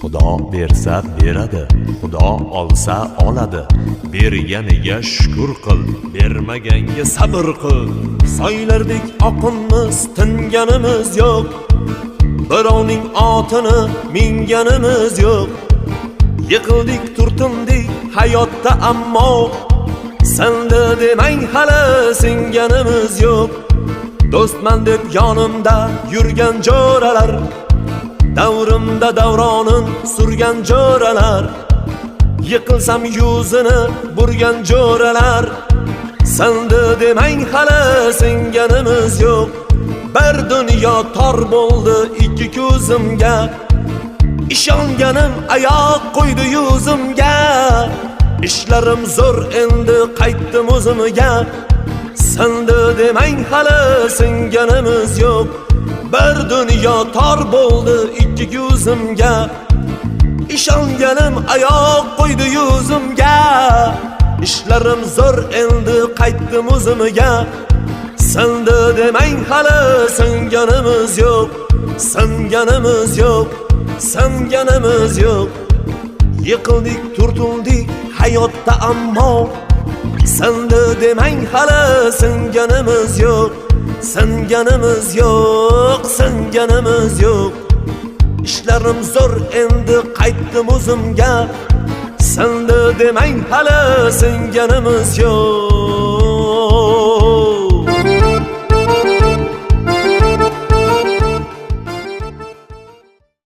Xudo bersa beradi, Xudo olsa oladi. Berganiga shukur qil, bermaganga sabr qil. Soylardek oqinmiz, tinganimiz yo'q. Birovning otini minganimiz yo'q. Yiqildik, turtindik hayotda, ammo sindi demang, hali singanimiz yo'q. Do'stman deb yonimda yurgan jo'ralar, davrimda davronin surgan jo'ralar, yiqilsam yuzini burgan jo'ralar, sindi demang, hali singanimiz yo'q. Bir dunyo tor bo'ldi ikki ko'zimga, ishonganim oyoq qo'ydi yuzimga. Ishlarim zo'r, endi qaytdim o'zimga. Sindi demang, hali singanimiz yo'q. Bir dunyo tor bo'ldi ikki ko'zimga, ishonganim oyoq qo'ydi yuzimga. Ishlarim zo'r, endi qaytdim o'zimga. Sindi demang, hali singanimiz yo'q, singanimiz yo'q, singanimiz yo'q. Yiqildik, turtildik hayotda, ammo sindi demang, hali singanimiz yo'q, singanimiz yo'q, singanimiz yo'q. Ishlarim zo'r, endi qaytdim o'zimga. Sindi demang, hali singanimiz yo'q.